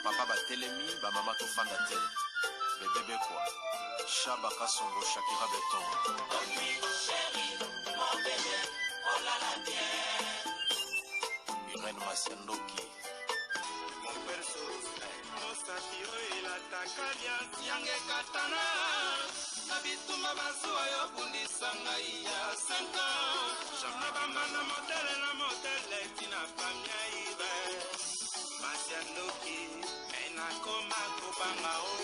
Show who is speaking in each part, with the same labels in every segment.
Speaker 1: Ba papa batelemi, ba mama tofanda te. Bebe Bekwa, Shaba Kasongo, Shakira Beton. Irène Masiandoki.
Speaker 2: Mosapi oyo elataka liasi yanga ekatana na bitumba bazuwa yo bundisa ngai ya 5 ans na bambanda motele na motele tina famia ibe masi ya ndoki me nakoma kobanga o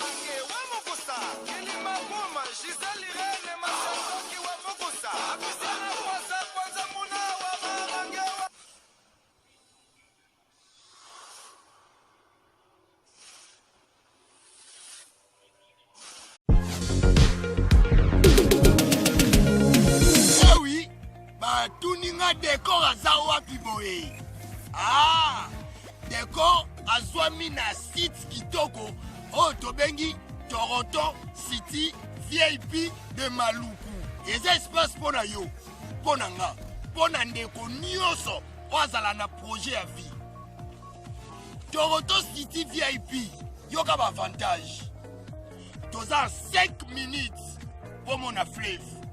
Speaker 3: Mange wa mokosa kilima boma Gisèle Irène Masandoki wa mokosa Apisana kwasa kwanza muna wa marange wa
Speaker 4: Oui, batuni nga decor aza wapi boye ah, decor azwami na site kitoko oyo tobengi toronto city vip de maluku eza espace mpo na yo mpo na nga mpo na ndeko nyonso oyo azala na projet ya vie Toronto City VIP yoka ba avantage toza 5 minutes mpo mona fleuve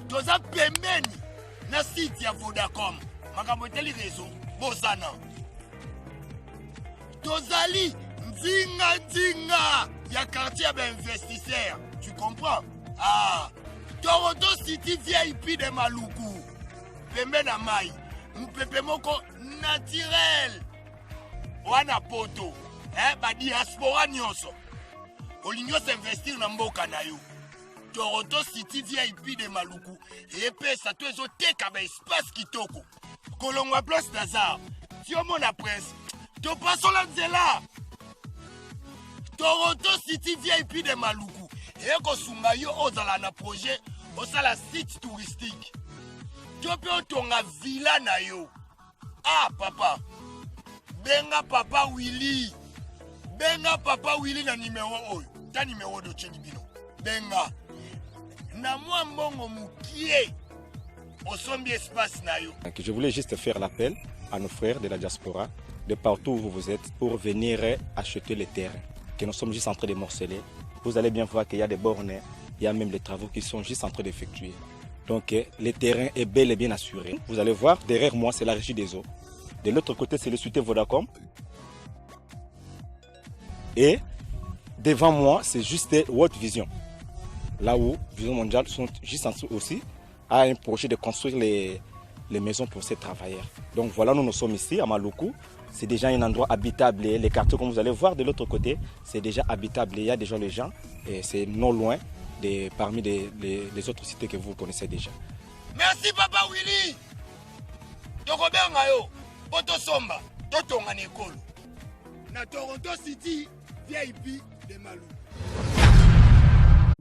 Speaker 4: toza pembeni na site ya Vodacom makambo etali réseau bosana tozali nzinga nzinga ya quartier ya bainvestisseur tu comprends ah Toronto City VIP de Maluku pembe na mai mopepe moko naturel wana poto eh, badiaspora nyonso olingi osinvestir na mboka na yo toronto city vip de maluku epesa to ezoteka baespace kitoko kolongwa place nazar ti omona prince topasola nzela toronto city vip de maluku ekosunga yo ozala na projet osala site touristique to mpe otonga villa na yo ah papa benga papa willi benga papa willi na nimero oyo ta nimero oyo totyeli bino benga na mwa mbongo mokie osombi espace na yo
Speaker 5: Je voulais juste faire l'appel à nos frères de la diaspora, de partout où vous êtes, pour venir acheter les terrains que nous sommes juste en train de morceler. Vous allez bien voir qu'il y a des bornes, il y a même les travaux qui sont juste en train d'effectuer. Donc le terrain est bel et bien assuré. Vous allez voir, derrière moi, c'est la régie des eaux. De l'autre côté, c'est le suité Vodacom. Et devant moi, c'est juste World Vision. Là où Vision Mondiale sont juste en dessous aussi, a un projet de construire les, les maisons pour ces travailleurs. Donc voilà, nous nous sommes ici à Maluku. C'est déjà un endroit habitable. Les quartiers, comme vous allez voir de l'autre côté, c'est déjà habitable. Il y a déjà les gens et c'est non loin de, parmi les, les, les autres cités que vous connaissez déjà.
Speaker 4: Merci Papa Willy. Tokobenga yo po tosomba totonga na ekolo na Toronto City VIP de Maluku.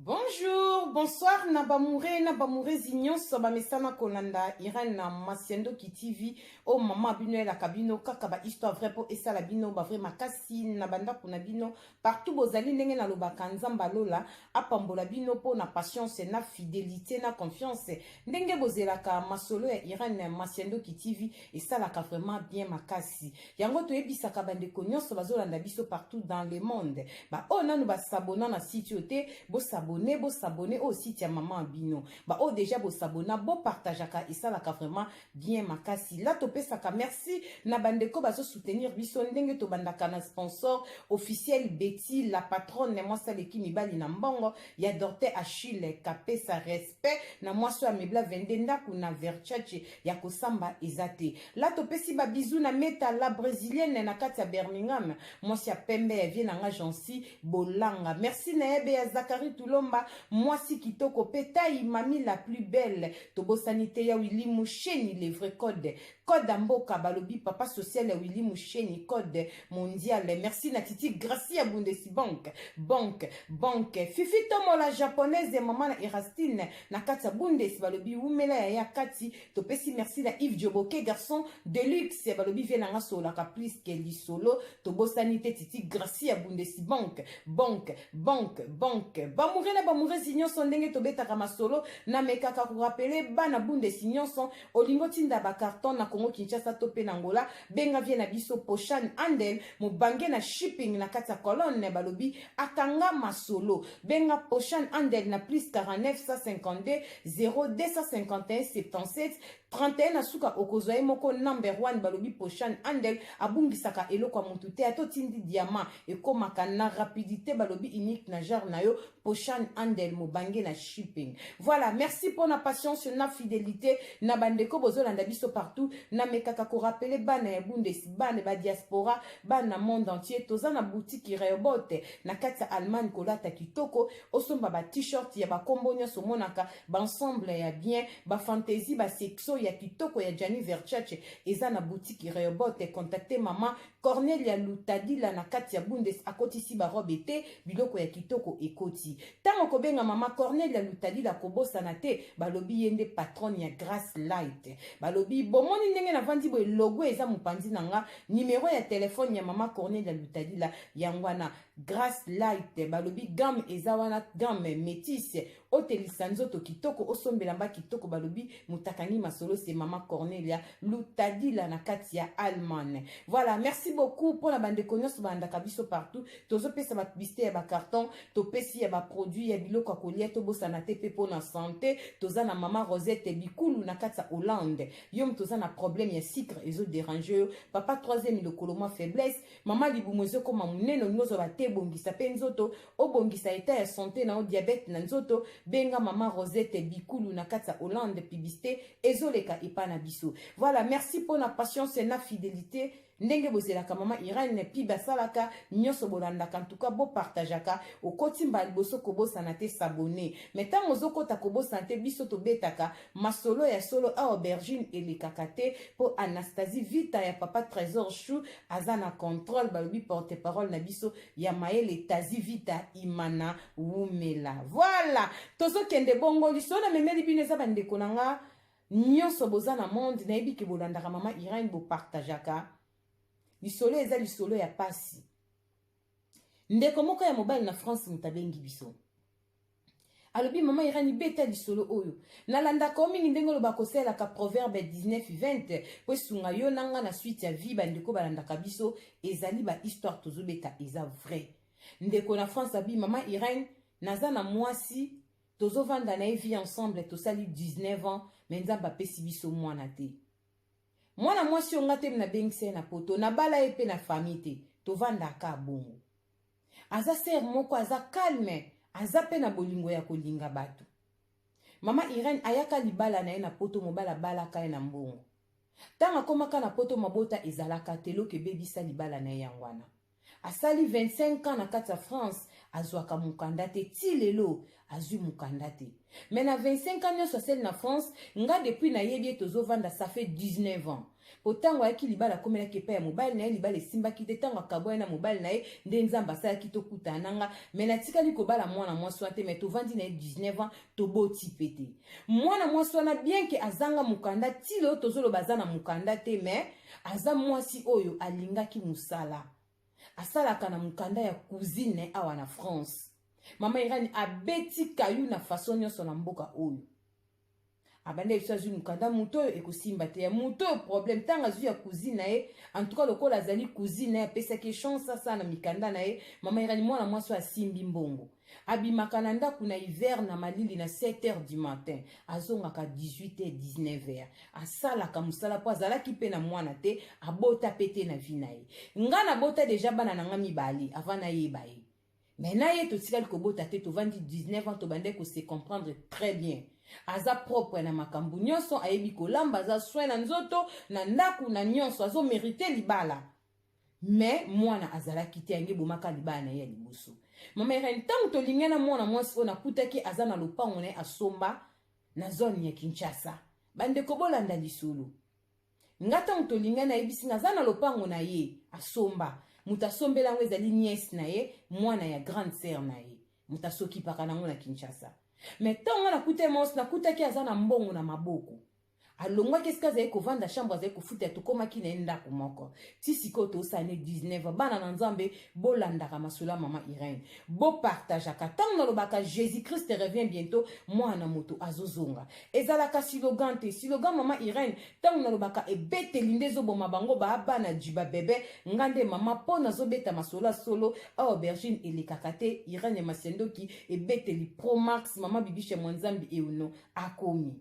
Speaker 6: Bonjour, bonsoir na bamoure na bamourezi nyonso bamesana kolanda Irène na Masiandoki TV o oh, mama bino elaka bino kaka ba histoire vrai po esala bino ba vrai makasi na bandako na bino partout bozali ndenge nalobaka nzambe alola apambola bino po na patience na fidelité na confiance ndenge bozelaka masolo ya Irène Masiandoki TV esalaka vraiment bien makasi yango toyebisaka bandeko nyonso bazolanda biso partout dans le monde baoyo nanu basabona na site oyo te bosabone bosabone oyo site ya mama bino baoyo deja bosabona bopartageaka esalaka vraiment bien makasi la topesaka merci na bandeko bazosoutenir biso ndenge tobandaka na sponsor officiel Betty la patronne mwasi aleki mibali na mbongo ya Dorte Achille kapesa respect na mwasi oyo amebla 22 ndako na Verchache ya kosamba eza te la topesi ba bisous na Meta la brésilienne na kati ya Birmingham mwasi ya pembe ya vie na nga Jancy Bolanga merci na yebe ya Zachary Tulomba mwasi kitoko pe taille mami la plus belle tobosani te ya Willy Musheni le vrai code code ya mboka balobi papa social ya Willy Musheni code mondial merci na Titi Gracie ya Bundesbank banque banque Fifi Tomola japonaise mama na Erastine na kati ya Bundes balobi wumela ya ya kati topesi merci na Yves Djoboke garçon de luxe balobi vie na nga solaka plus que lisolo tobosani te Titi Gracie ya Bundesbank banque banque banque bamoure. Bamoure na bamouresi nyonso, ndenge tobetaka masolo, namekaka korappeler bana Bundesi nyonso: olingi otinda bacarton na Congo Kinshasa to mpe na Angola, benga vie na biso Poshan Andel, mobange na shipping na kati ya Cologne. Balobi akanga masolo. Benga Poshan Andel na plus 49 152 0251 77 31 na suka, okozwa ye moko number 1. Balobi Poshan Andel abungisaka eloko ya motu te. Ata otindi diamant, ekomaka na rapidité. Balobi unique na genre na yo, Poshan Andel, mobange na shipping. Voilà, merci mpona patience na fidélité na bandeko bozolanda biso partout. Namekaka korappeler bana ya Bundes, bana badiaspora, bana monde entier, toza na boutique Rehoboth na kati ya Allemagne. Kolata kitoko, osomba ba t-shirt ya bakombo nyonso omonaka, baensemble ya bien, bafantaisie, basexo ya kitoko ya Gianni Versace eza na boutique Rehoboth. Contacte mama Cornelia Lutadila na kati ya Bundes. Akotisi barobe te, biloko ya kitoko ekoti. Ntango kobenga mama Cornelia Lutadila, kobosana te, balobi ye nde patronne ya Grace Light. Balobi bomoni ndenge navandi boye, logo eza mopanzi na nga. Nimero ya telefone ya mama Cornelia Lutadila yango wana. Grace Light, balobi gamme eza wana, gamme métisse, otelisa nzoto kitoko, osombela mba kitoko. Balobi motakangi masolo se mama Cornelia Lutadila na kati ya Allemagne. Voilà, merci beaucoup mpona bandeko nyonso balandaka biso partout. Tozopesa bapublicité ya bacarton, topesi ya baproduit ya biloko ya kolia. Tobosana te mpe mpona santé, toza na mama Rosette Bikulu na kati ya Hollande. Yo moto oza na problème ya sucre ezodéranger yo, papa troisième lokolo mwa faiblesse, mama libumu ezokóma monene, olingi ozwa bate, ebongisa mpe nzoto, obongisa état ya santé na yo, diabète na nzoto, benga mama Rosette Bikulu na kati ya Hollande. Publicité ezoleka epa na biso. Voilà, merci mpona patience na fidélité, ndenge bozelaka mama Irene mpi basalaka nyonso, bolandaka ntuka, bopartageaka. Okoti mbala liboso, kobosana te s'abonner. Mais ntango ozokɔta, kobosana te, biso tobetaka masolo ya solo awa. Aubergine elekaka te mpo Anastasie Vita ya papa Trésor Chou aza na contrôle. Balobi porte parole na biso ya mayele, Tazi Vita Imana Wumela. Voilà, tozokende bongo. Lisolo namemeli bino eza bandeko na nga nyonso boza na monde, nayebi ke bolandaka mama Irene, bopartageaka. Lisolo eza lisolo ya pasi. Ndeko moko ya mobali na France, moto abengi biso, alobi: "Mama Irani, beta lisolo oyo, nalandaka o mingi ndenge oloba kosalelaka Proverbe 19 20 po esunga yo na nga na suite ya vie." Bandeko balandaka biso, ezali bahistoire tozobeta, eza vrai. Ndeko na France abi: "Mama Irene, naza na mwasi, tozovanda na ye vie ensemble, tosali 19 ans, mais Nzambe apesi biso mwana te. Mwana mwasi oyo, nga te nabengisa ye na Poto, nabala ye mpe na famille te, tovandaka bongo. Aza sœur moko, aza calme, aza mpe na bolingo ya kolinga bato." Mama Irene, ayaka libala na ye na Poto, mobali abalaka ye na mbongo. Ntango akomaka na Poto, mabota ezalaka te. Eloko ebebisa libala na ye yango wana. Asali 25 ans na kati ya France, azwaka mokanda te. Ti lelo azwi mokanda te. Mais na 25 ans nyonso asali na France, nga depuis nayebi ye, tozovanda, ça fait 19 ans. Po ntango ayaki libala, akomelaki epai ya mobali na ye, libala esimbaki te. Ntango akabwani na mobali na ye, nde Nzambe asalaki tokutana na nga. Mais natikali kobala mwana mwasi wana te. Mais tovandi na ye 19 ans, toboti pe te. Mwana mwasi wana, bien ke azanga mokanda, ti lelo tozoloba aza na mokanda te, mais aza mwasi oyo alingaki mosala, asalaka na mokanda ya cousine awa na France. Mama Irani, abeti kayu na façon nyonso na mboka oyo. Abandi biso, azwi mokanda, moto oyo ekosimba te, ya moto oyo problème. Ntango azwi ya cousine na ye, en tout cas lokola azali cousine na ye, apesaki chance asala na mikanda na ye. Mama Irani, mwana mwasi oyo asimbi mbongo, abimaka na ndako na hiver na malili na 7 heures du matin, azongaka 18 h 19 heures. Asalaka mosala mpo azalaki mpe na mwana te, abota mpe te na vie na ye. Nga nabota déjà bana na nga mibale avant nayeba ye, mais na ye totikali kobota te. Tovandi 19 ans, tobandaki kose comprendre très bien. Aza propre na makambo nyonso, ayebi kolamba, aza soin na nzoto, na ndako, na nyonso, azomérite libala. Mais mwana azalaki te, yango ebomaka libala na ye ya liboso. Mama Irene, ntango tolingai na mwana mwasi oyo, nakutaki aza na lopango na ye asomba na zone ya Kinshasa. Bandeko, bolanda lisolo. Nga ntango tolingai, nayebisi nga aza na lopango na ye asomba. Moto asombela yango ezali nièce na ye, mwana ya grande sœur na ye, moto asokipaka nango na Kinshasa. Mais ntango nga nakuta mwasi, nakutaki aza na mbongo na maboko. Alongwaki esika azali kovanda, chambre azali kofuta, tokomaki na ye ndako moko. Ti sikoyo tosala ne 19. Bana na Nzambe, bolandaka masolo ya mama Irene, bopartageaka. Ntango nalobaka Jésus Christ revient bientôt, mwana moto azozonga, ezalaka slogan te, slogan mama Irene. Ntango nalobaka ebeteli nde ezoboma bango, baa bana jiba bebe. Nga nde mama mpo nazobeta masolo ya solo. Awa aubergine elekaka te. Irene Masiandoki, ebeteli Promax, mama Bibishe Mwanzambi euno akomi.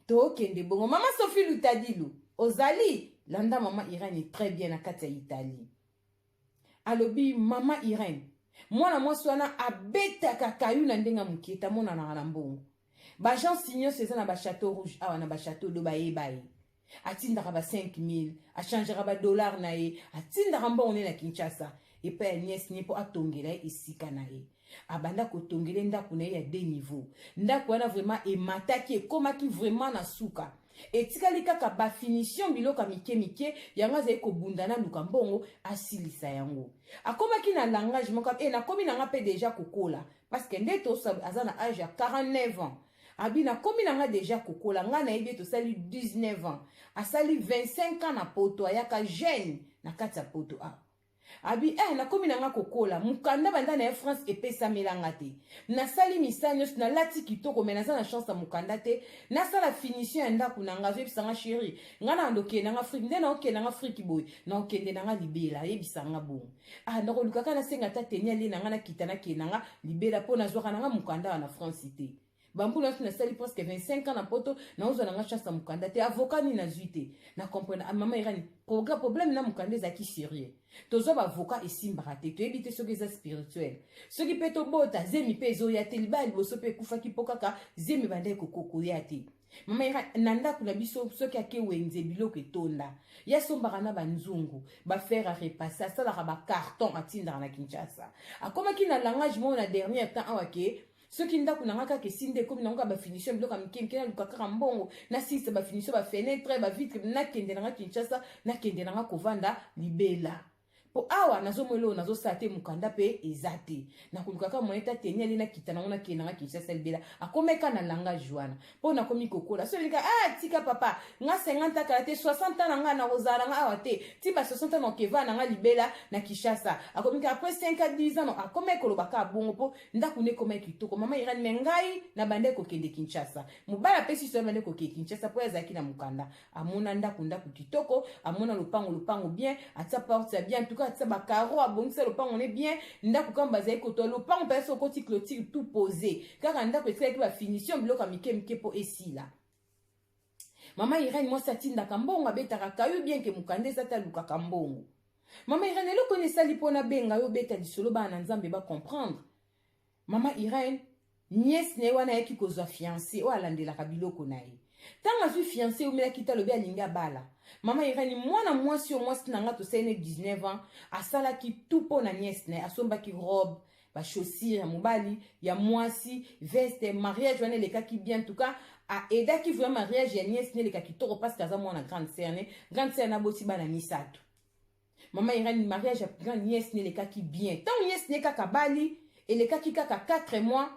Speaker 6: Tokende bongo. Mama Sophie Lutadilu ozali landa mama Irene très bien na kati ya Italie. Alobi mama Irene, mwana mwasi wana abetaka kayu na ndenge ya mokie, tamonanaka na mbongo. Baagence nyonso eza na bachateau rouge awa na bachateau do, bayeba ye. Atindaka ba 5000, achangeaka badollar na ye, atindaka mbongo ne na Kinshasa epai ya nièce ne mpo atongela ye esika na ye. Abanda kotongela ndako na ye ya deux niveau. Ndako wana vraiment emataki, ekomaki vraiment na suka, etikali kaka bafinition, biloko ya mike mike. Yango azali kobunda na luka mbongo asilisa yango. Akomaki na langage moko e nakomi nanga mpe déjà kokola, parce que nde tosa aza na age ya 49 ans. Abi nakomi nanga déjà kokola. Ngai nayebi ye, tosali 19 ans, asali 25 ans na Poto, ayaka jeune na kati ya Poto awa. Abi nakomi nanga kokola, mokanda banda na ye France epesamelanga te. Nasali misala nyonso, nalati kitoko, me naza na chance ya mokanda te nasala finition ya ndako na nga. Azoyebisanga: "Chéri, nga na ndokende nanga Afrique, nde naokende nanga Afrique boye, naokende nanga libela." Ayebisanga bongo: "Ah, nakoluka kaka nasenga ata teni alie na nga, nakita, nakende nanga libela, mpo nazwaka nanga mokanda wa na France te. Bambula nyonso nasali, presque 25 ans na Poto, naozwa nanga chance ya mokanda te. Avocat nini nazwi te." Na comprendre mama Irani, problème na mokanda ezalaki sérieux. Tozwa baavocat, esimbaka te. Toyebi te soki eza spirituel, soki mpe tobota zemi mpe ezoya te. Libala liboso mpe ekufaki mpo kaka zemi bandaki kokoya te. Mama Ira, na ndako na biso, soki ake wenze, biloko etonda. Ye asombaka na banzungu, bafer à repasser, asalaka bacarton, atindaka na Kinshasa. Akomaki na langage moko na dernier temps awa ke soki ndako na nga kaka esindi, ekomi nango kaka bafinition, biloko ya mike mike, naluka kaka mbongo nasilisa bafinition, bafenêtre, bavitre, nakende nanga Kinshasa, nakende nanga kovanda libela, mpo awa nazomona oyo nazosala te, mokanda mpe eza te. Nakoluka kaka moyen ta teni ali, nakita nango, nakende nanga Kinshasa libela. Akomeka na langage wana mpo nakomi kokola. So elika: "Ah, tika papa, nga 50 akala te, 60 ans na nga, nakozala nanga awa te ti ba 60 ans, nakeva nanga libela na Kinshasa." Akomi après 5 à 10 ans, akomi koloba kaka bongo mpo ndako nde ekoma kitoko. Mama Irani, me ngai na bande kokende Kinshasa, mobali apesi so bande kokende Kinshasa mpo azalaki na mokanda. Amona ndako, ndako kitoko, amona lopango, lopango bien, atia porte ya bien, en tout cas atia bacarreaux, abongisa lopango ne bien. Ndako kaka bazali kotoa lopango mpenza, soki okoti clôture, tout posé. Kaka ndako etikalaki bafinition, biloko ya mike mike mpo esila. Mama Irene, mwasi atindaka mbongo, abetaka kayu, bien ke mokanda eza te, alukaka mbongo. Mama Irene, eloko nini esali mpona benga yo, obeta lisolo, bana na Nzambe bacomprendre? Mama Irene, nièce na ye wana ayaki kozwa fiancé oyo alandelaka biloko na ye. Ntango azwi fiancé, eumelaki te, alobi alingi abala. Mama Irene, mwana mwasi oyo, mwasi na nga tosali ne 19 ans, asalaki tout mpo na nièce na ye. Asombaki robe, bachaussure ya mobali, ya mwasi, veste. Mariage wana elekaki bien. En tout cas aaidaki vraiment mariage ya nièce ne eleka kitoko, parce que aza mwana grande sœur ne. Grande sœur naboti bana misato. Mama Irene, mariage ya grande nièce ne elekaki bien. Ntango nièce ne kaka bali, elekaki kaka 4 mois,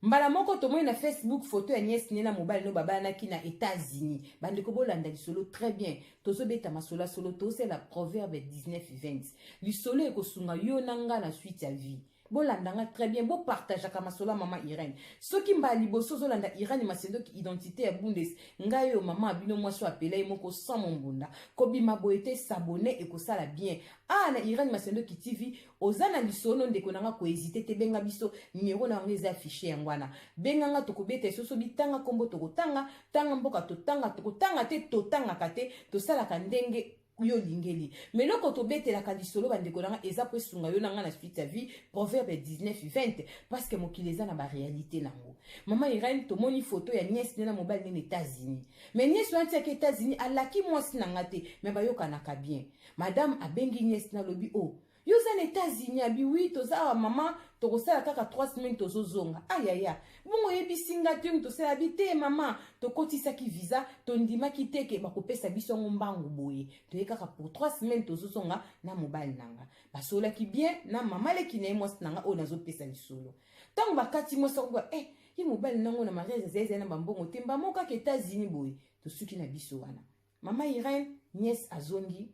Speaker 6: mbala moko tomoni na Facebook photo ya nièce ne na mobali no babalanaki na États-Unis. Bandeko, bolanda lisolo très bien. Tozobeta masolo ya solo, tozosala Proverbe 19 20. Lisolo ekosunga yo na nga na suite ya vie. Bolanda nga très bien, bopartageaka masolo ya mama Irene. Soki mbala liboso ozolanda Irene Masendoki, identité ya Bundes, ngai oyo mama abino mwasi oyo apela ye moko sans mombunda kobima boye te, s'abonner, ekosala bien. Awa na Irene Masendoki TV, oza na lisolo, ndeko na nga, kohésiter te, benga biso. Numero na yango eza affiché, yango wana. Benganga, tokobeta esoso. Bitanga nkombo, tokotanga. Tanga mboka, totanga. Tokotanga te, totangaka te, tosalaka ndenge yo olingeli. Me eloko tobetelaka lisolo, bandeko na nga, eza po esunga yo na nga na suite ya vie. Proverbe 19 20, parce que mokili eza na baréalité nango. Mama Irene, tomoni photo ya nièce nde na mobali nde na États-Unis. Mais nièce wana tiaki États-Unis, alaki mwasi na nga te, me bayokanaka bien. Madame abengi nièce, nalobi: "O oh, yo oza na États-Unis?" Abi: "Oui, toza awa mama, tokosala kaka 3 semaines, tozozonga." Ayaya, bongo oyebisi nga te? Tosala bi te mama, tokotisaki visa, tondimaki te ke bakopesa biso yango mbangu boye. Toye kaka pour 3 semaines, tozozonga na mobali na nga. Basololaki bien na mama leki na ye, mwasi na nga oyo nazopesa lisolo. Ntango bakati mwasi akoba, eh, ye mobali nango na mariage azali, ezali na bambongo te, mbamo kaka États-Unis boye. Tosuki na biso wana. Mama Irène, nièce azongi,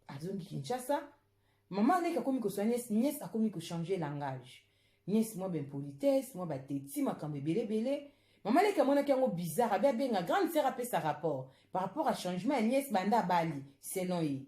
Speaker 6: azongi Kinshasa. Mama leki akomi koswa nièce, nièce akomi kochanger langage. Nièce mwa baimpolitesse, mwa bateti, makambo ebele ebele. Mama leki amonaki yango bizarre, abi abenga grande sœur apesa rapport par rapport à changement ya nièce banda abali selon ye.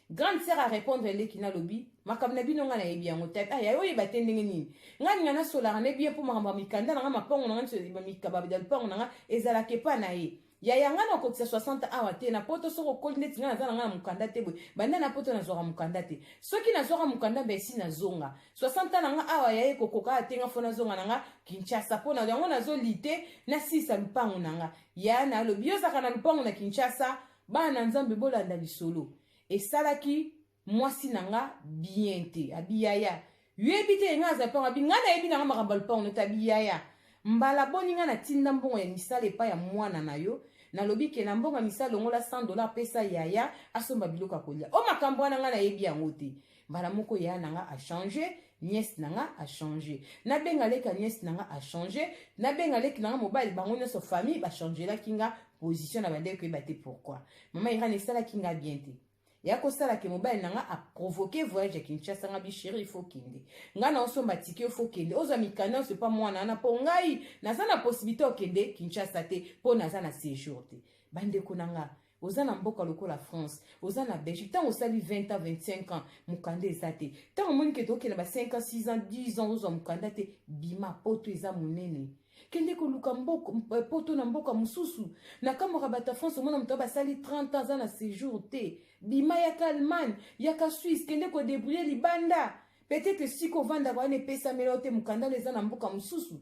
Speaker 6: Grande sœur a répondre leki nalobi makambo na bino nga nayebi yango te. Ah, yayo oyeba te ndenge nini nga ninga nasolaka ne bien mpo makambo ya mikanda na nga, mapango na nga nyonso, mikaba ya lupango na nga ezalaka epa na ye. Yaya, nga na okokisa 60 awa te na Poto. Soki okoli ndeti nga, naza na nga na mokanda te boye, banda na Poto nazwaka mokanda te. Soki nazwaka mokanda, mbe esi nazonga. 60 na nga awa yaye kokoka te. Nga fo nazonga na nga Kinshasa mpo na yango nazoli te, nasilisa lupango na nga. Ya nalobi, yo ozalaka na lupango na Kinshasa. Bana na Nzambe, bolanda lisolo. Esalaki mwasi na nga bien te. Abi yaya, yoyebi te nga aza lupango? Abi nga nayebi na nga makambo ya lupango no te. Abi yaya, mbala boni nga natinda mbongo ya misala epai ya mwana na yo, nalobi ke na mbongo ya misala longola 100 $ pesa yaya asomba biloko ya kolia. O makambo wana nga nayebi yango te. Mbala moko yaya na nga achanger, nièce na nga achanger, nabenga leki ya nièce na nga achanger, nabenga leki na nga mobali, bango nyonso famille bachangelaki nga position na bandeki koyeba te pourquoi. Mama Irane, esalaki nga bien te. Ya kosala ke mobali na nga aprovoquer voyage ya Kinshasa. Nga bi chéri, il faut kende, nga na osomba ticket, il faut kende ozwa mikanda nyonso epa mwana wana, mpo ngai naza na possibilité okende Kinshasa te mpo naza na séjour te. Bandeko na nga, oza na mboka lokola France, oza na Belgique, ntango osali 20 ans, 25 ans, mokanda eza te. Ntango omoni ke tokende ba 5 ans, 6 ans, 10 ans, ozwa mokanda te, bima. Poto eza monene, kende koluka mboka, poto na mboka mosusu. Nakamwaka bato ya France, omona moto basali 30 ans aza na séjour te. Bima, yaka Allemagne, yaka Suisse, kende kodébrouiller libanda. Peut-être sika ovandaka wana epesamela yo te, mokanda wana eza na mboka mosusu.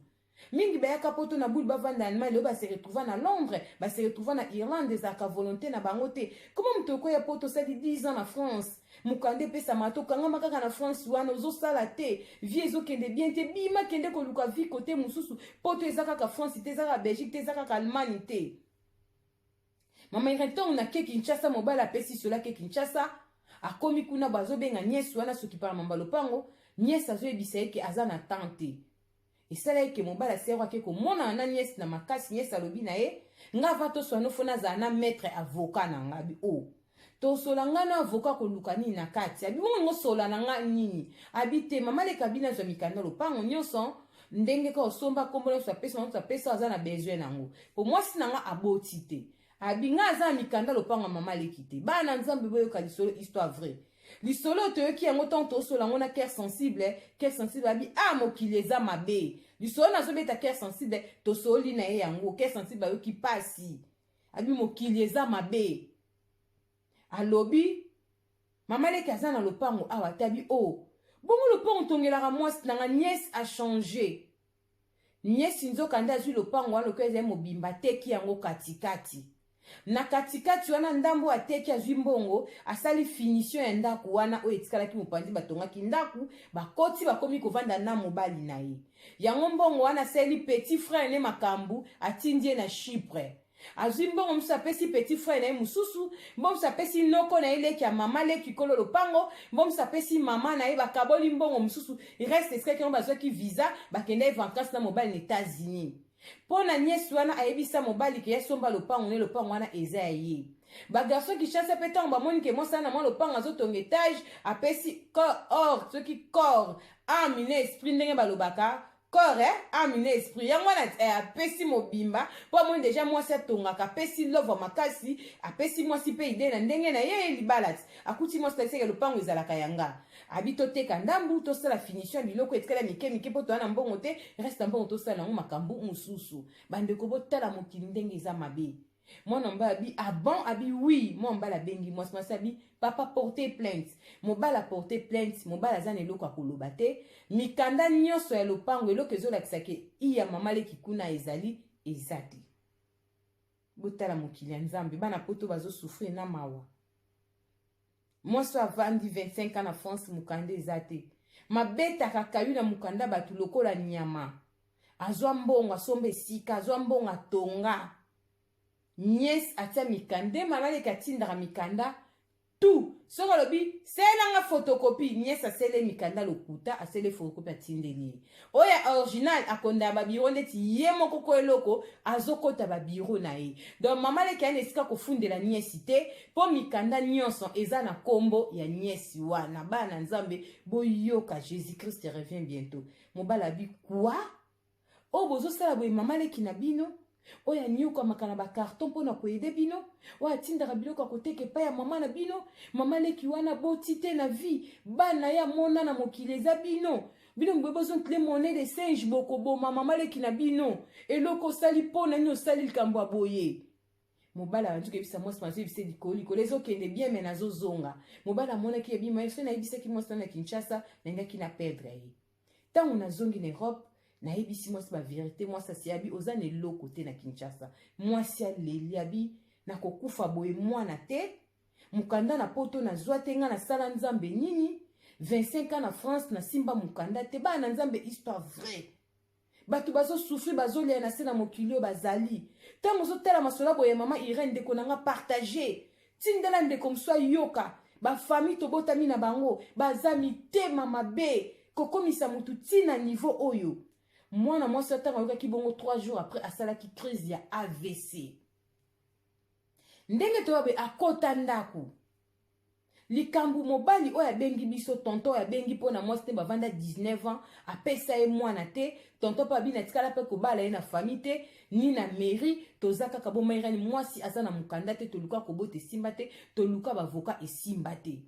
Speaker 6: Mingi bayaka Poto na bule, bavanda Allemagne, lelo base retrouva na Londres, base retrouva na Irlande. Ezalaka volonté na bango te. Koma moto okoya Poto, osali 10 ans na France, mokanda epesamaka te, okangama kaka na France wana, ozosala te, vie ezokende bien te. Bima, kende koluka vie kote mosusu. Poto eza kaka France te, eza kaka Belgique te, eza kaka Allemagne te. Mama Irene, ntongo nake Kinshasa, mobali apesi solo, ake Kinshasa, akomi kuna, bazobenga nièce wana soki para mamba lopango. Nièce azoyebisa ye ke aza na temps te. Esala ye ke mobali asero ake komonana na nièce na makasi. Nièce alobi na ye, nga va toswana, fo nazala na maître avocat na nga. Abi o oh. Tosola nga na avocat, koluka nini na kati? Abi bongo ngosola na nga nini? Abi te, mama leka bino azwa mikanda lopango nyonso ndenge ka osomba, nkombo nyonso apesa, nyonso apesa, aza na besoin nango po mwasi na nga aboti te. Abi nga aza na mikanda lopango ya mama leki te. Bana na Nzambe, boyoka lisolo, histoire vraie. Lisolo oyo toyoki yango ntango tosola yango na cœur sensible. Cœur sensible abi a ah, mokili eza mabe. Lisolo nazobeta, cœur sensible tosoli na ye yango. Cœur sensible ayoki pasi, abi mokili eza mabe. Alobi mama leki aza na lopango awa te. Abi o oh, bongo lopango tongelaka mwasi nanga. Nièce achanger. Nièce nzoka nde azwi lopango wana lokola ezali mobimba, ateki yango katikati. Na katikati wana, ndambo ateki, azwi mbongo, asali finition ya ndako wana oyo etikalaki mopanzi. Batongaki ndako, bakoti, bakomi kovanda na mobali na ye. Yango mbongo wana asali petit frère ne makambo, atindi ye na Chypre. Azwi mbongo mosusu, apesi petit frère na ye mosusu mbongo mosusu, apesi noko na ye, leki ya mama leki kolo lopango mbongo mosusu, apesi mama na ye. Bakaboli mbongo mosusu, reste esikaki yango. Bazwaki visa, bakendaki vacance na mobali na États-Unis. Mpo na nièce wana ayebisa mobali ke yasomba lopango ne, lopango wana eza ya ye. Bagarçon Kinshasa mpe, ntango bamoni ke mwasi na mwa lopango, azotonga étage, apesi or soki corps, âme na esprit, ndenge balobaka corps, eh, âme na esprit, yango wana eh, apesi mobimba mpo amoni déjà mwasi atongaka. Apesi love makasi, apesi mwasi mpe idée na ndenge na ye libala ti akuti mwasi taliseke lopango ezalaka yanga. Abi toteka ndambu, tosala finition ya biloko etikala mike mike mpo toya na mbongo te. Reste mbongo tosala yango makambo mosusu. Bandeko, botala mokili ndenge eza mabe. Mwana mobali abi ah bon? Abi oui. Mwana mobali abengi mwasi. Mwasi abi papa porte plainte. Mobali aporte plainte. Mobali aza na eloko ya koloba te. Mikanda nyonso ya lopango, eloko ezolakisa ke iya mama leki kuna ezali, eza te. Botala mokili ya Nzambe. Bana Poto bazosouffrir na mawa. Mwasi oyo avandi 25 ans na France, mokanda eza te. Mabetaka kayu na mokanda bato lokola nyama. Azwa mbongo, asomba esika, azwa mbongo, atonga. Nièce atia mikanda, nde mama leki atindaka mikanda. Tout soki alobi selanga photocopie, nièce asele mikanda lokuta, asele photocopie, atindeli ye oyo ya original. Akondaya babiro ndeti ye moko ko eloko azokɔta babiro na ye. Donc mama leki ayana esika kofundela nièce te, mpo mikanda nyonso eza na nkombo ya nièce wana. Bana Nzambe, boyoka, Jésus Christ revient bientôt. Mobali abi kwa oyo bozosala boye, mama leki na bino oyo anyokwamaka na bacarton mpona koaider bino, oyo atindaka biloko ya koteka epai ya mama na bino. Mama leki wana boti te na vie, bana ye amona na mokili eza bino. Bino boye bozontile monnaie de singe, bokoboma mama leki na bino. Eloko osali, mpo na nini osali likambo ya boye? Mobali abandi koyebisa mwasi, nazoyebisa likolo likolo ezokende bien, mais nazozonga. Mobali amonaki ebima ye so nayebisaki mwasi na Kinshasa, nalingaki na perdre ye. Ntango nazongi na Europe, nayebisi mwasi bavérité. Mwasi asi abi oza na eloko te na Kinshasa. Mwasi aleli, abi nakokufa boye, mwana te, mokanda na Poto nazwa te, ngai nasala Nzambe nini? 25 ans na France, nasimba mokanda te. Bana na Nzambe, histoire vraie. Bato bazosouffrir, bazolia na se na mokili oyo bazali. Ntango ozotala masolo boye, mama Irene, ndeko na nga, partage, tindela ndeko mosu ayoka. Bafamille tobotami na bango baza mitema mabe, kokomisa motu ntina niveau oyo. Mwana mwasi, ntango ayokaki bongo, 3 jours après asalaki crise ya AVC. Ndenge toyabe akota ndako, likambo mobali oyo abengi biso tonton, oyo abengi mpo na mwasi te, bavanda 19 ans, apesa ye mwana te. Tonton mpo abini atikala mpe kobala ye na famille te ni na mairie. Toza kaka bomairani. Mwasi aza na mokanda te, toluka kobota esimba te, toluka bavoka esimba te.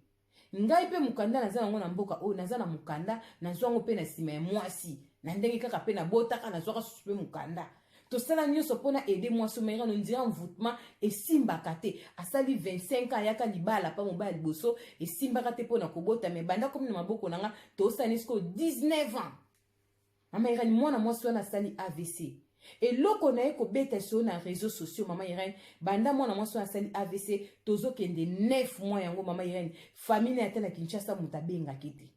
Speaker 6: Ngai mpe mokanda naza nango na mboka oyo, naza na mokanda, nazwa yango mpe na nsima ya mwasi, na ndenge kaka mpe nabotaka, nazwaka susu mpe mokanda. Tosala nyonso mpona aider mwasi omairano ndira mvutema esimbaka te. Asali 25 ans, ayaka libala mpa mobali liboso, esimbaka te mpona kobota. Mais banda komi na maboko na nga, tosali sikoyo 19 ans. Mama Irene, mwana mwasi wana asali AVC. Eloko na ye kobeta so na réseaux sociaux, mama Irene, banda mwana mwasi wana asali AVC, tozokende 9 mois yango. Mama Irene, famille na ye ata na Kinshasa moto abengaki te.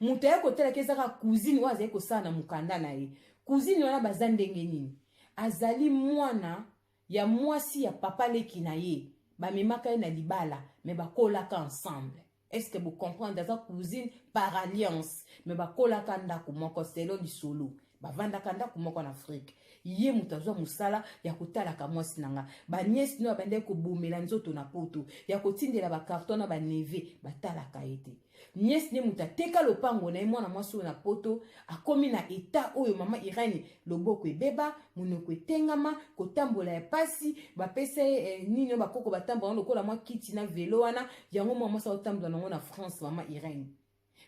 Speaker 6: Moto aye kotalaki ezaka cousine oyo azali kosala na mokanda na ye. Cousine wana baza ndenge nini? Azali mwana ya mwasi ya papa leki na ye, bamemaka ye na libala, mais bakolaka ensemble. Est ce que bocomprendre? Aza cousine par alliance, mais bakolaka ndako moko. Selo lisolo, bavandaka ndako moko na Afrique. Ye moto azwa mosala ya kotalaka mwasi na nga. Banièce no abandaki kobomela nzoto na Poto ya kotindela bacarton na baneveux, batalaka ye te. Nièce nde moto ateka lopango na ye. Mwana mwasi oyo na Poto akomi na état oyo, mama Irene, loboko ebeba, monoko etengama, kotambola ya pasi. Bapesa ye nini oyo bakoko batambola lokola mwa kiti na vélo wana, yango mwa mwasi aotambola nango na France. Mama Irene,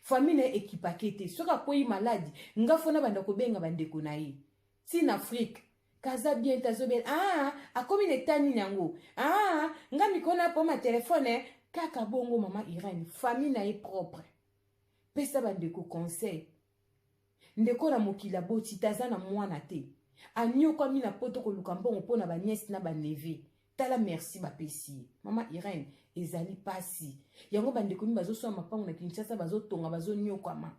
Speaker 6: famille na ye ekipake te. Soki akwei maladi, nga fona banda kobenga bandeko na ye ntina Afrique kaza bien te, azobela. Ah, akomi na eta nini yango? Ah, nga mikolo na poma telefone kaka bongo. Mama Irene, famille na ye propre, pesa bandeko conseil. Ndeko na mokili aboti te, aza na mwana te, anyokwami na Poto koluka mbongo mpo na banièce na baneveux. Tala merci bapesi ye. Mama Irene, ezali pasi yango bandeko mi bazosala mapango na Kinshasa, bazotonga, bazonyokwama,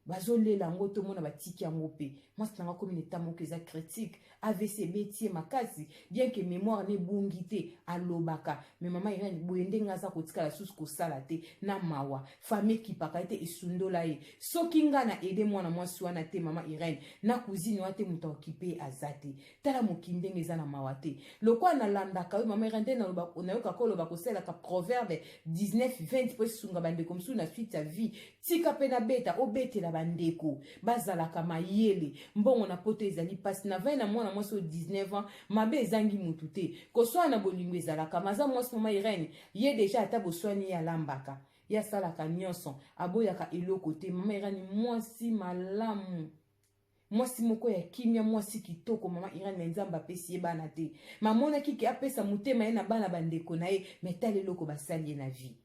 Speaker 6: bazolela yango. Tomona batiki yango mpe mwasi nanga komi na eta moko eza critique. AVC ebeti ye makasi, bien que mémoire ne ebungi te, alobaka. Mais mama Irene, boye ndenge aza kotikala susu kosala te na mawa. Famille ekipaka ye te, esundola ye. Soki nga na aider mwana mwasi wana te, mama Irene, na cousine wana te, moto aokipe aza te. Tala mokili ndenge eza na mawa te. Lokola nalandaka yo, mama Irene, nde nayokaka oloba kosalelaka Proverbe 19 20 mpo esunga bandeko mosusu na suite ya vie. Tika mpe nabeta obetela bandeko bazalaka mayele. Mbongo na Poto ezali mpasi. Na vai na mwana mwasi oyo 19 ans, mabe ezangi mutu te. Koswana na bolingo ezalaka maza mwasi. Mama Irene, ye déjà ata boswani, ye alambaka, ye asalaka nyonso, aboyaka eloko te. Mama Irene, mwasi malamu, mwasi moko ya kimia, mwasi kitoko. Mama Irene, na Nzambe apesi ye bana te, mamonaki ke apesa motema ye na bana bandeko na ye. Mais tala eloko basali ye na vie.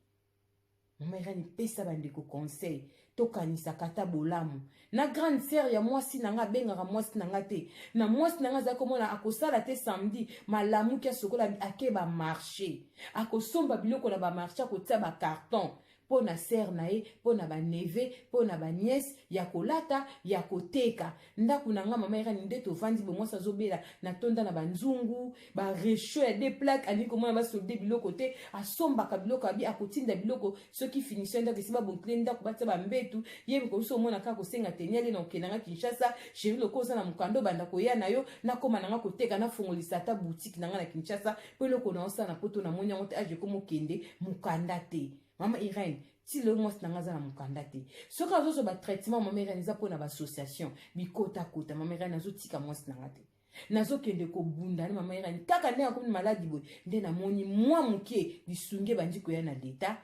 Speaker 6: Mama Irene, pesa bandeko conseil, tokanisaka ata bolamu na grande sœur ya mwasi na nga. Abengaka mwasi na nga te. Na mwasi na nga azali komona akosala te. Samedi malamuki, asokola, ake bamarché, akosomba biloko na bamarché, akotia bacarton. mpo na sere na ye, mpo na baneve, mpo na baniese, ya kolata, ya koteka. Ndako na nga mama Irene nde tovandi bo mwasi azobela natonda na banzungu ba rechaud ya deux plaques, alingi komona basolde biloko te, asombaka biloko abi akotinda biloko soki finition ya ndako esi babonkile ndako batia bambetu ye mikobiso omona kaka kosenga teni ale na okenda nga Kinshasa chéri loko oza na mokanda obanda koya na yo nakoma na nga koteka nafongolisa ata boutique na nga na Kinshasa mpo eloko na osala na poto namoni yango te age ekoma okende mokanda te. Mama Irene ti lelo mwasi na nga aza na mokanda te, soki azozwa batraitement mama Irene eza mpo na baassociation bikotakota. Mama Irene azotika mwasi na nga te, nazokende kobunda na mama Irene kaka ndenge akomi maladi boye nde namoni mwa moke lisungi ebandi koya na leta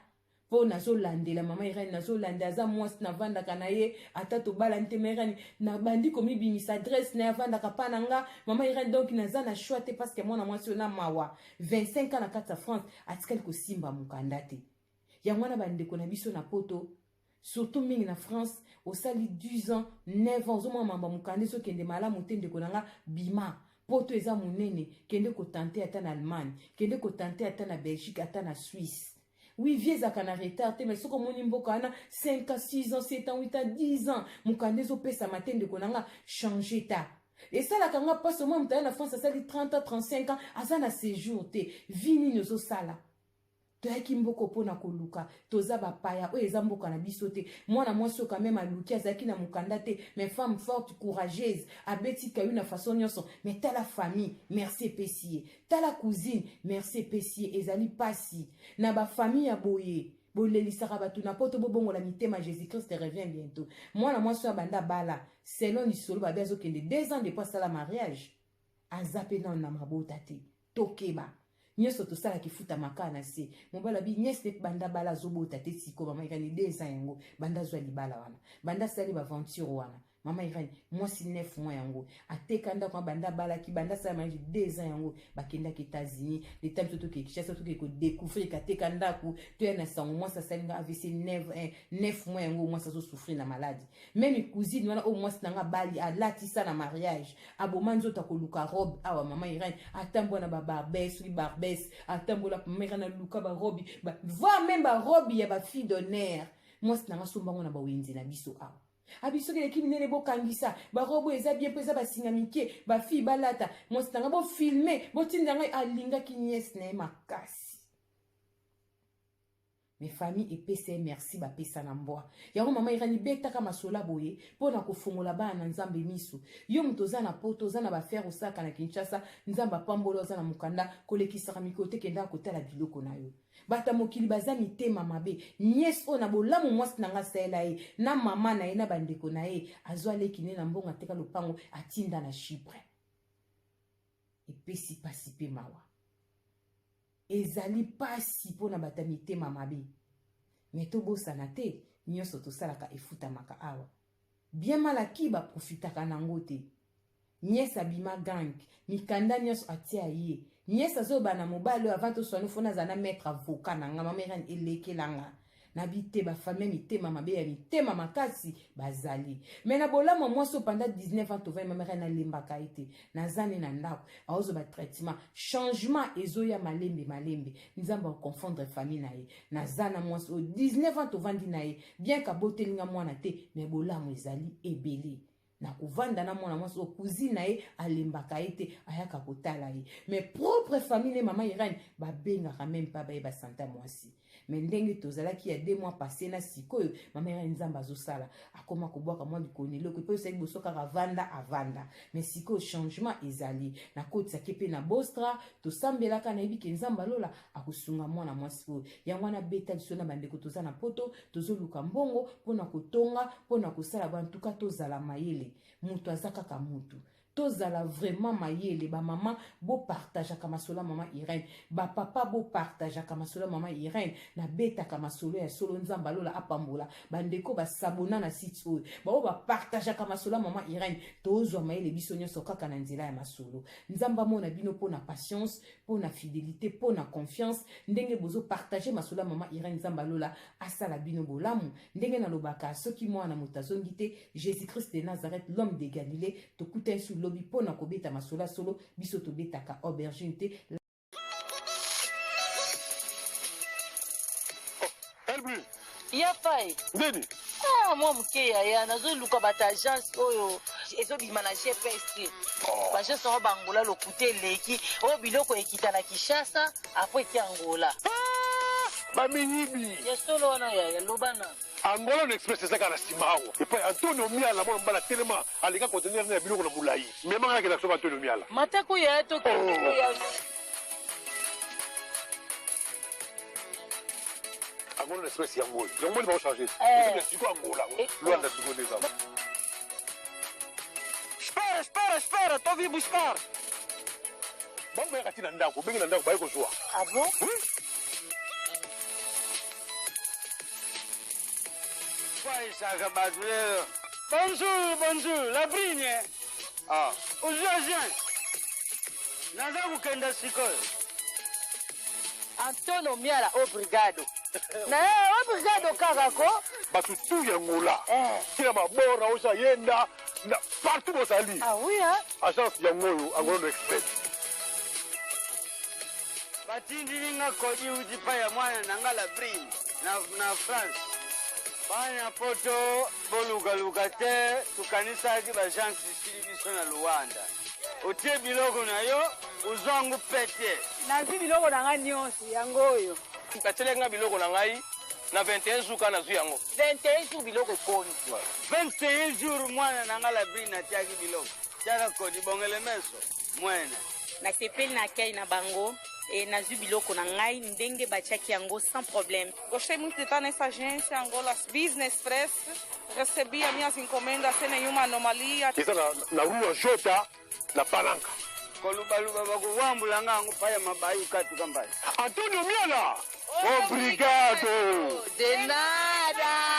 Speaker 6: mpo nazolandela mama Irene, nazolanda aza mwasi navandaka na ye ata tobalani te. Mama Irene nabandi komibimisa adresse na ye avandaka pa na nga mama Irene, donc naza na choix te parce que mwana mwasi oyo na mawa 25 ans na kati ya France atikali kosimba mokanda te. Yango wana bandeko na biso na poto surtout mingi na France, osali 10 ans 9 ans ozomona mambo ya mokanda ezokende malamu te, ndeko na nga bima poto eza monene, kende kotante ata na Allemagne, kende kotante ata na Belgique, ata na Suisse. Oui, vie ezalaka na retard te, mais soki omoni mboka wana 5 ans 6 ans 7 ans 8 ans 10 ans mokanda ezopesama te, ndeko na nga change ta. Esalaka nga mpasi omoi moto aya na France asali 30 ans 35 ans aza na séjour te, vie nini ozosala? Toyaki mboka mpona koluka, toza bapaya, oyo eza mboka na biso te. Mwana mwasi oyo quand même aluki, azalaki na mokanda te, mais femme forte courageuse, abeti kayu na façon nyonso. Mais tala famille merci epesi ye, tala cousine merci epesi ye. Ezali pasi na bafamille ya boye, bolelisaka bato na poto, bobongola mitema, Jésus Christ revient bientôt. Mwana mwasi oyo abanda bala selon lisolo babe azokende 2 ans depuis asala mariage, aza mpe nano na mabota te. Tokeba nyonso tosalaka efutamaka na se. Mobali abi nyesi te banda bala azobota te, siko mama Irene 2 ans yango banda azwa libala wana, banda asali baventure wana mama Irene mwasi 9 mois yango ateka ndako, banda abalaki, banda asala mariage 2 ans yango bakendaki États-Unis, leta biso toke Kinshasa, toke kodécouvrir kateka ndako, toya na sango mwasi asali nga AVC 9 mois yango mwasi azosouffrir na maladi. Meme cousine wana oyo mwasi na nga bali alatisa na mariage, aboma nzoto akoluka robe awa mama Irene atambola na babarbes, soki barbes atambola mama Irene aluka barobi ba, voire même barobi ya bafille d'honneur mwasi na nga sombango na bawenze na biso awa. Abi soki eleki minene bokangisa barobe oyo eza bien mpo eza basinga mike bafille balata, mwasi na nga bofilme botinda ngai, alingaki niese na ye makasi. Mais famille epesa ye merci, bapesa na mbwa yango. Mama Irani betaka masola boye mpo na kofongola bana na Nzambe miso. Yo moto oza na poto, oza na bafere osalaka na Kinshasa, Nzambe apambola, oza na mokanda, kolekisaka mikolo te, kendaka kotala biloko na yo. Bato ya mokili baza mitema mabe. Niese oyo na bolamu mwasi na nga asalela ye na mama na ye na bandeko na ye, azwa leki ne na mbongo ateka lopango atinda na Chypre. Epesi pasi mpe mawa, ezali pasi mpona bato ya mitema mabe. Me tobosana te nyonso tosalaka efutamaka awa. Bien mal acquis baprofitaka nango te. Niese abima gang, mikanda nyonso atia ye. Niese azoba na mobali oyo avant toswani fona azala na maître avocat na nga. Mama Irene elekela nga nabi te, bafamille ya mitema mabe ya mitema makasi bazali. Me na bolamu ya mwasi oyo pendant 19 ans tovandi, mama Irene alembaka ye te, naza ne na ndako aozwa batraitement, changement ezoya malembe malembe. Nzambe akoconfondre famille na ye. Naza na mwasi oyo 19 ans tovandi na ye, bien kaboteli nga mwana te, me bolamu ezali ebele na kovanda na mwana mwasi oyo. Cousine na ye alembaka ye te, ayaka kotala ye. Mais propre famille ne mama Irene babengaka meme pa bayeba santa mwasi. Mais ndenge tozalaki ya 2 mois passé na sikoyo, mama Irene Nzambe azosala, akoma kobwaka mwa likoni eloko mpo esali liboso kaka avanda avanda. Mais sikoyo changement ezali, nakotisaki mpe na bostra, tosambelaka, nayebi ke Nzambe alola akosunga mwana mwasi oyo. Yango wana beta biso na bandeko toza na poto, tozoluka mbongo mpona kotonga, mpona kosala bantuka, tozala mayele. Moto aza kaka motu, tozala vraiment mayele. Bamama bopartageaka masolo ya mama Irene, bapapa bopartageaka masolo ya mama Irene. Nabetaka masolo ya solo, Nzambe alola apambola bandeko basabona na site oyo, baoyo bapartageaka masolo ya mama Irene. Tozwa mayele biso nyonso kaka na nzela ya masolo. Nzambe amona bino mpona patience, mpona fidelité, mpona confiance, ndenge bozopartage masolo ya mama Irene. Nzambe alola asala bino bolamu. Ndenge nalobaka, soki mwana moto azongi te, Jésus-Christ de Nazareth, l'homme de Galilée, tokutani su lobi mpona kobeta masolo ya solo. Biso tobetaka aubergine te.
Speaker 7: Oh, Elbu, Ya fai.
Speaker 8: Nini?
Speaker 7: Ah, mwa moke yaya, nazoluka bato agence oyo ezobima na GPS te.
Speaker 8: Oh.
Speaker 7: Ba agence yango bangola lokuta eleki, oyo biloko ekita na Kinshasa, apres eke Angola.
Speaker 8: Ah, bamiyibi.
Speaker 7: Ya solo wana yaya, loba na.
Speaker 8: Angola no express eza kaka na nsima awa epai Antonio Miala mwana mobali atelema aleka conteneur na ya biloko na molai mema ngai nakenda kosomba Antonio Miala.
Speaker 7: Matako yaya tokende.
Speaker 8: Oh. Angola na express yango oyo yango moni baochange eh. Sikoyo Angola eh. Luanda sikoyo nde eza.
Speaker 9: Espera, espera, espera, tô vim buscar.
Speaker 8: Bango bayaka ti na ndako, obengi na ndako baye kozwa.
Speaker 7: Ah bon?
Speaker 8: Oui.
Speaker 9: Kwaisaka bato lelo. Bonjour, bonjour, la brine. Ah, ozwi agent. Naza kokenda sikoyo.
Speaker 7: Antonio Miala obrigado. Na eh, obrigado kaka ko.
Speaker 8: Bato tu ya Angola. Eh. Kila mabora oza yenda na partout bozali.
Speaker 7: Ah oui hein.
Speaker 8: Agence yango oyo Angola no Express.
Speaker 9: Batindili nga kodi uti pa ya mwana na nga la brine na, na France. Bana poto bolukaluka te, tokanisaki baagence esili biso na Luanda. Otie biloko na yo, ozwango pete.
Speaker 10: Nazwi biloko na ngai nyonso, yango oyo.
Speaker 11: Batielaki ngai biloko na ngai na 21 jours kaka nazwi yango.
Speaker 7: 21 jours biloko ekomi.
Speaker 9: 21 jours mwana na ngai Labrine atiaki biloko. Tiaka kodi bongele meso mwene.
Speaker 12: Nasepeli na accueil na bango et nazwi biloko na ngai ndenge batiaki yango sans problème.
Speaker 13: Gostei muito de estar nessa agência Angola Business Press. Recebi as minhas encomendas sem nenhuma anomalia.
Speaker 8: Eza na, na rua Jota na Palanca.
Speaker 9: Kolubaluba bakuwambula nga yango paya mabayi katuka mbai.
Speaker 8: Antonio Miala! Obrigado!
Speaker 7: De nada!